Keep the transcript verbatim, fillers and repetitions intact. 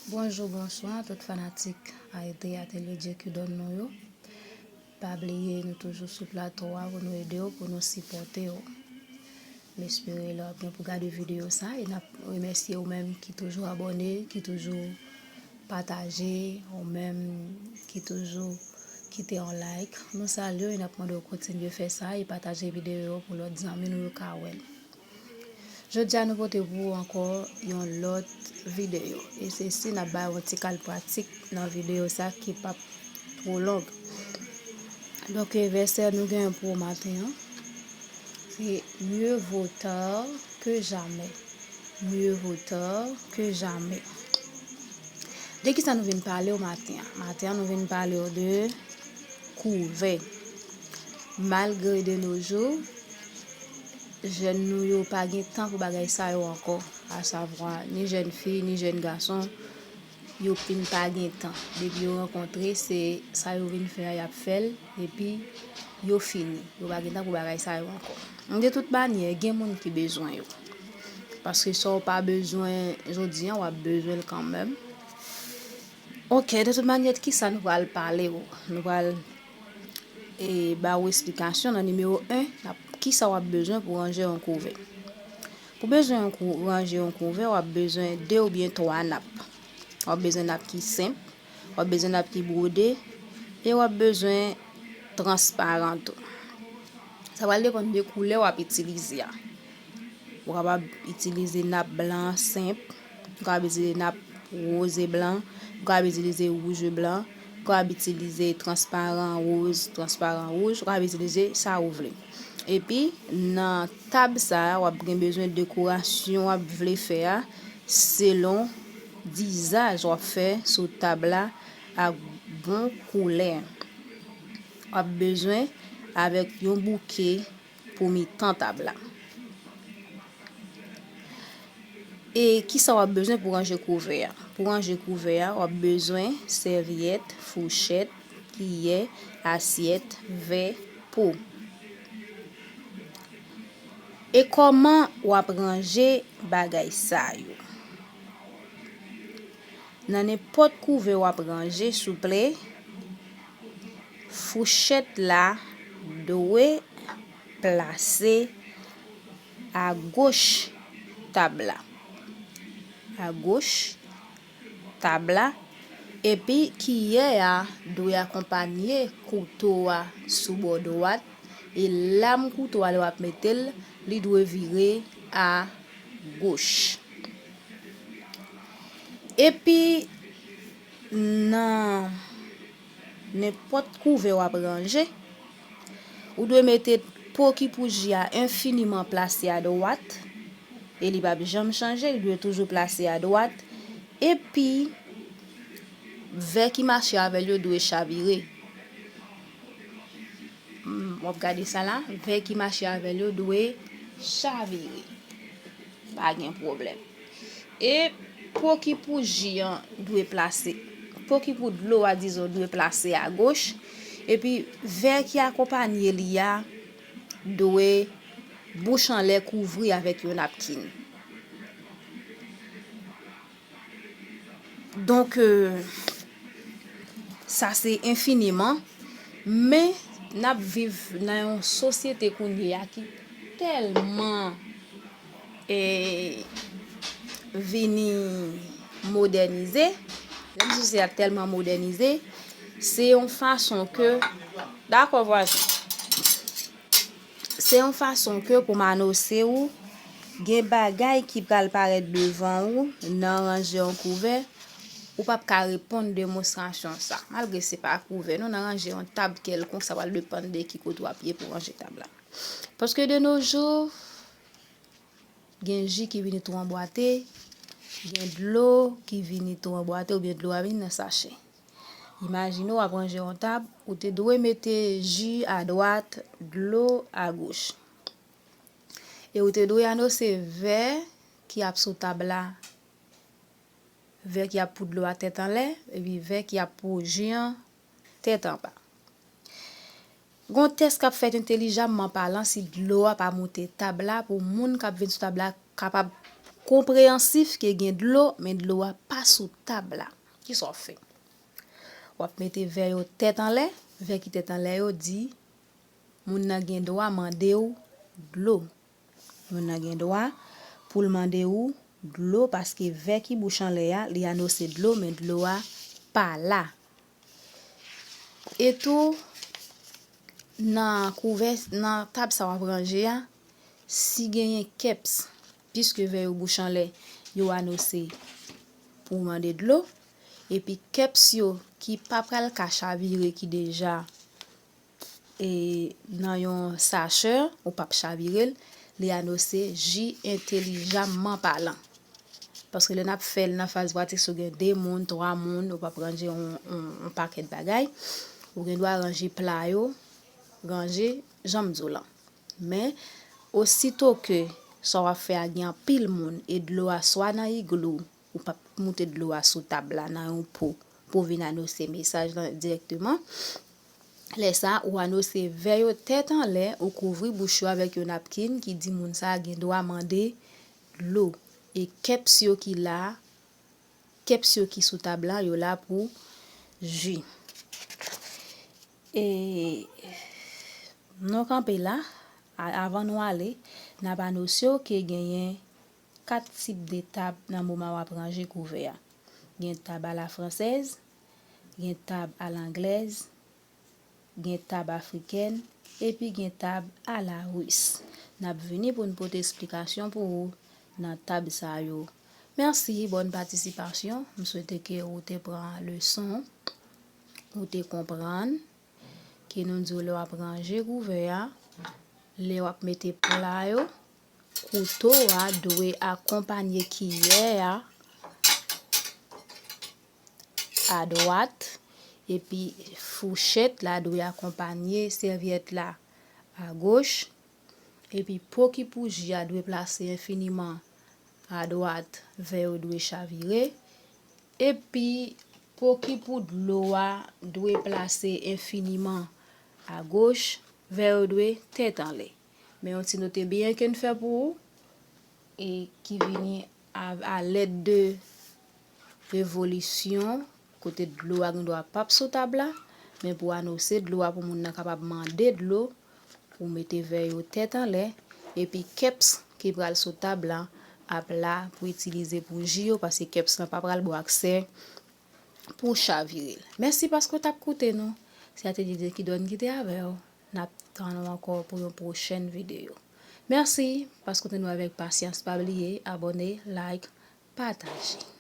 Bonjou, bonswa tout fanatik Aide Atelier Dieu qui donne nou yo. Pa bliye, nou toujou sou plato a pou nou ede w, pou nou sipòte w. M espere lè w ap gen pou gade videyo sa, e n ap remèsye ou menm ki toujou abòne, ki toujou pataje, ou menm ki toujou kite yon like. Nou salye w e n ap mande w kontinye fè sa e pataje videyo yo pou lòt zanmi nou yo ka wè l. Jodi a nou pote pou ou ankò yon lòt videyo. E se si n ap bay yon ti kal pratik nan videyo sa ki p ap twò long. Donk, e, vèsè nou gen pou maten an, se mieux vaut tard que jamais. Mieux vaut tard que jamais. De kisa nou vin pale w maten an? Maten an, nou vin pale w de kouvè. Malgre de nos jours, jèn nou yo pa gen tan pou bagay sa yo ankò, asavwa ni jèn fi, ni jèn gason, yo fin pa gen tan. Depi yo rankontre, se sa yo vin fè a, y ap fè l, epi yo fini. Yo pa gen tan pou bagay sa yo ankò. De tout manyè, gen moun ki bezwen yo. Paske sa w pa bezwen jodi a, w ap bezwen l kanmenm. Ok, de tout manyè, kisa nou pral pale w? Nou pral, e, ba w esplikasyon nan nimewo en, n ap, kisa w ap bezwen pou ranje yon kouvè. Pou bezwen yon kou-, ranje yon kouvè, w ap bezwen de oubyen twa nap. W ap bezwen nap ki senp, w ap bezwen nap ki bwode, e w ap bezwen transparan tou. Sa pral depann de koulè w ap itilize a. Ou kapab itilize nap blan senp, ou kapab itilize nap woz e blan, ou kapab itilize wouj e blan, ou kapab itilize transparan woz, transparan wouj, ou kapab itilize sa ou vle. Epi, nan tab sa a, w ap gen bezwen dekorasyon w ap vle fè a, selon dizaj w ap fè sou tab la ak bon koulè. W ap bezwen avèk yon bouke pou mitan tab la. E kisa w ap bezwen pou ranje kouvè a? Pou ranje kouvè a, w ap bezwen sèvyèt, fouchèt, kiyè, asyèt, vè, po. E kòman w ap ranje bagay sa yo? Nan nenpòt kouvè w ap ranje, souple, fouchèt la dwe plase agoch tab la. Agoch tab la. Epi kiyè a dwe akonpanye kouto a sou bò dwat. E lam kouto a, lè w ap mete l, li dwe vire agoch. Epi, nan nenpòt kouvè w ap ranje, ou dwe mete po ki pou ji a enfiniman plase adwat, e li p ap janm chanje, li dwe toujou plase adwat. Epi, vè ki mache avè l yo dwe chavire. Hmm, w ap gade sa la, vè ki mache avè l yo dwe chavire. Pa gen pwoblèm. E po ki pou ji an dwe plase, po ki pou dlo a, dizon, dwe plase agoch. Epi, vè ki akonpanye li a dwe bouch anlè kouvri avèk yon napkin. Donk, euh, sa se enfiniman, men n ap viv nan yon sosyete kounye a ki tèlman, eh, vini modènize. Lè m di sosyete a tèlman modènize, se yon fason ke, dakò, vwazen. Se yon fason ke pou m anonse ou, gen bagay ki pral parèt devan ou nan ranje yon kouvè, ou p ap ka reponn demonstrasyon sa. Malgre se pa kouvè, non, nan ranje yon tab kèlkonk, sa pral depann de ki kote w ap ye pou ranje tab la. Paske de nos jours, gen ji ki vini tou anbwate, gen dlo ki vini tou anbwate, oubyen dlo a vini nan sachè. Imajine w ap ranje yon tab, ou te dwe mete ji adwat, dlo agoch. E ou te dwe anonse vè ki ap sou tab la, vè ki ap pou dlo a tèt anlè, epi vè ki ap pou ji an tèt anba. Gon tès k ap fèt entèlijamman palan si dlo a pa moute tab la pou moun k ap vin sou tab la kapab konpreyansif ke gen dlo, men dlo a pa sou tab la. Kisa w ap fè? W ap mete vè yo tèt anlè, vè ki tèt anlè yo di moun nan gen dwa mande w dlo. Moun nan gen dwa pou l mande w dlo, paske vè ki bouch anlè a, li anonse dlo, men dlo a pa la. E tou, nan kouvè, nan tab sa w ap ranje a, si genyen kèps, piske vè yo bouch anlè, yo anonse pou w mande dlo, epi kèps yo ki pa pral ka chavire, ki deja e nan yon sachè, ou p ap chavire l, li anonse ji entelijamman palan. Paske lè n ap fè l nan faz pratik, si w gen de moun, twa moun, ou p ap ranje yon, yon, yon pakèt bagay. Ou gen dwa ranje pla yo, ranje jan m di w lan. Men, osito ke sa w ap fè a gen anpil moun e dlo a swa nan iglou, ou p ap moute dlo a sou tab la nan yon po pou vin anonse mesaj lan dirèkteman. Lè sa, ou anonse vè yo tèt anlè, ou kouvri bouch yo avèk yon napkin ki di moun sa a gen dwa mande dlo. E kèps yo ki la, kèps yo ki sou tab la, yo la pou ji. E nou kanpe la, a- avan nou ale, n ap anonse w ke genyen kat tip de tab nan moman w ap ranje kouvè a. Gen tab a la fransèz, gen tab a la anglèz, gen tab afrikèn, epi gen tab a la ris. N ap vini pou n pote esplikasyon pou ou nan tab sa yo. Mèsi, bòn patisipasyon. M swete ke ou te pran leson, ou te konprann. Ke nou di w lè w ap ranje kouvè a, lè w ap mete pla yo, kouto a dwe akonpanye kiyè a adwat, epi fouchèt la dwe akonpanye sèvyèt la agoch, epi po ki pou ji a dwe plase enfiniman adwat, vè yo dwe chavire, epi po ki pou dlo a dwe plase enfiniman agoch, vè yo dwe tèt anlè. Men yon ti note byen ke n fè pou ou, e ki vini a, a lèd de revolisyon, kote dlo a gen dwa p ap sou tab la, men pou anonse dlo a pou moun nan kapab mande dlo, ou mete vè yo tèt anlè, epi kèps ki pral sou tab la ap la pou itilize pou ji yo, paske kèps lan pa pral ba w aksè pou chavire l. Mèsi paske w t ap koute nou. Se Ate Didye ki done ki te avè w. N ap tann ou ankò pou yon pwochèn videyo. Mèsi paske w te nou avèk pasyans. Pa bliye abòne, like, pataje.